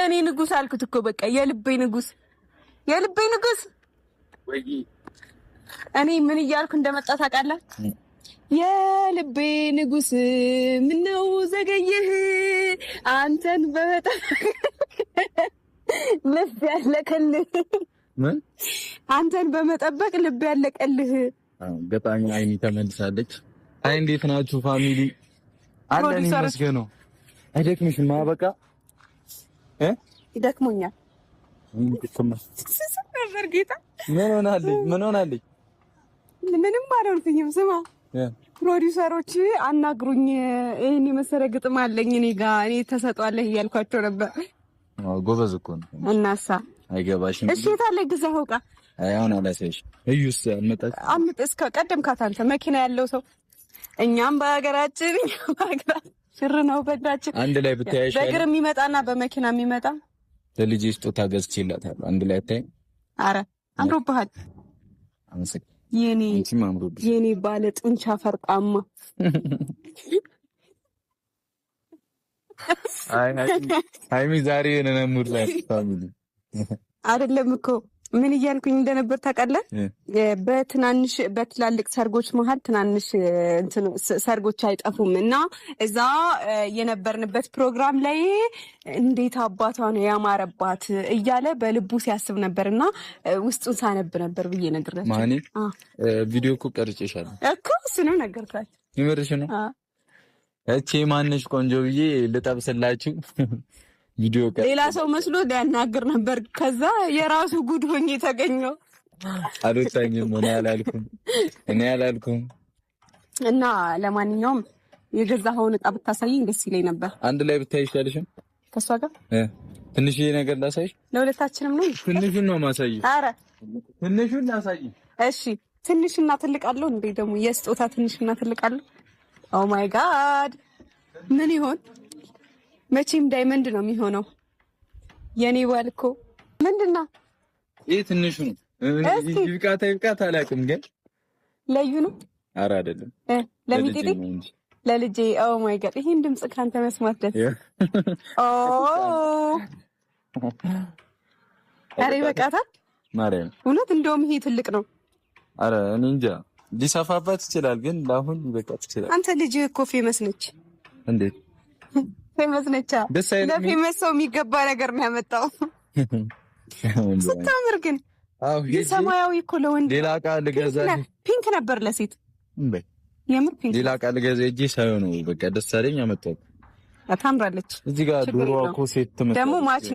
የኔ ንጉስ አልኩት እኮ በቃ የልቤ ንጉስ፣ የልቤ ንጉስ። እኔ ምን እያልኩ እንደመጣ ታውቃለህ? የልቤ ንጉስ ምነው ዘገየህ? አንተን በመጠበቅ ልብ ያለቀልህ። ምን? አንተን በመጠበቅ ልብ ያለቀልህ። ገጣሚ አይኒ ተመልሳለች። አይ እንዴት ናችሁ family? አለን ይመስገነው። አይደክምሽም? በቃ እ ይደክሞኛል ነበር ጌታ። ምን ሆናለች? ምን ሆናለች? ምንም አልሆንኩኝም። ስማ ፕሮዲውሰሮች አናግሩኝ፣ ይሄን የመሰለ ግጥም አለኝ እኔ ጋ፣ እኔ ተሰጧለህ እያልኳቸው ነበር። አዎ ጎበዝ እኮ ነው። እናሳ አይገባሽም። እሺ የት አለ የገዛኸው ዕቃ? አይ አሁን አላሳይሽም። እዩስ አልመጣችም። አምጥ እስከ ቀደምካት አንተ መኪና ያለው ሰው። እኛም በሀገራችን ሽር ነው በእግራችን። አንድ ላይ ብታያሽ በእግር የሚመጣና በመኪና የሚመጣ። ለልጄ ስጦታ ገዝቼላታለሁ። አንድ ላይ አታይም? አረ አምሮብሃል። አመሰግናለሁ። የኔ አንቺም አምሮብሽ። የኔ ባለ ጡንቻ ፈርጣማ። አይ ሃይሚ ዛሬ የሆነ mood ላይ family። አይደለም እኮ፣ ምን እያልኩኝ እንደነበር ታውቃለህ? በትናንሽ በትላልቅ ሰርጎች መሀል ትናንሽ እንትን ሰርጎች አይጠፉም እና እዛ የነበርንበት ፕሮግራም ላይ እንዴት አባቷ ነው ያማረባት እያለ በልቡ ሲያስብ ነበር እና ውስጡን ሳነብ ነበር ብዬ ነግሬያቸው። ማኔ ቪዲዮ እኮ ቀርጬሻለሁ። እኮ እሱንም ነገርኳቸው። የምርሽ ነው? እቺ ማንሽ ቆንጆ ብዬ ልጠብስላችሁ ቪዲዮ ቀርጬ ሌላ ሰው መስሎ ሊያናግር ነበር። ከዛ የራሱ ጉድ ሆኜ የተገኘው። አልወጣኝም። እኔ አላልኩም፣ እኔ አላልኩም። እና ለማንኛውም የገዛኸውን ዕቃ ብታሳየኝ ደስ ይለኝ ነበር። አንድ ላይ ብታይ ይሻልሽም? ከእሷ ጋር። ትንሽዬ ነገር ላሳይሽ። ለሁለታችንም ነው። ትንሹን ነው ማሳይሽ። አረ ትንሹን ላሳይሽ። እሺ ትንሽና ትልቅ አለው እንዴ? ደግሞ የስጦታ ትንሽና ትልቅ አለው? Oh my God፣ ምን ይሆን? መቼም diamond ነው የሚሆነው። የኔ ባል እኮ ምንድን ነው? ይህ ትንሹ ነው። እስኪ። ይብቃት ይብቃት አላውቅም፣ ግን ለዩ ነው። አረ አይደለም። ለሚጢጢ። ለልጄ ነው እንጂ። ለልጄ። Oh my God፣ ይሄን ድምጽ ካንተ መስማት ደስ ኦ ኧረ ይበቃታል። ማርያም። እውነት እንደውም ይሄ ትልቅ ነው። አረ እኔ እንጃ፣ ሊሰፋባት ይችላል፣ ግን ለአሁን ሊበቃት ይችላል። አንተ ልጅ እኮ famous ነች። እንዴት? Famous ነች። ደስ አይልም? ለ famous ሰው የሚገባ ነገር ነው ያመጣው። ስታምር ግን። አዎ ግን ሰማያዊ እኮ ለወንድ ሌላ ዕቃ ልገዛ pink ነበር ለሴት። እንበይ። የምር pink። ሌላ ዕቃ ልገዛ ሄጄ ሳይሆን ነው በቃ ደስ አለኝ አመጣሁት። ታምራለች። እዚህ ጋር ችግር ዶሮዋ የለውም። እኮ ሴት ትመስላለች። ደግሞ match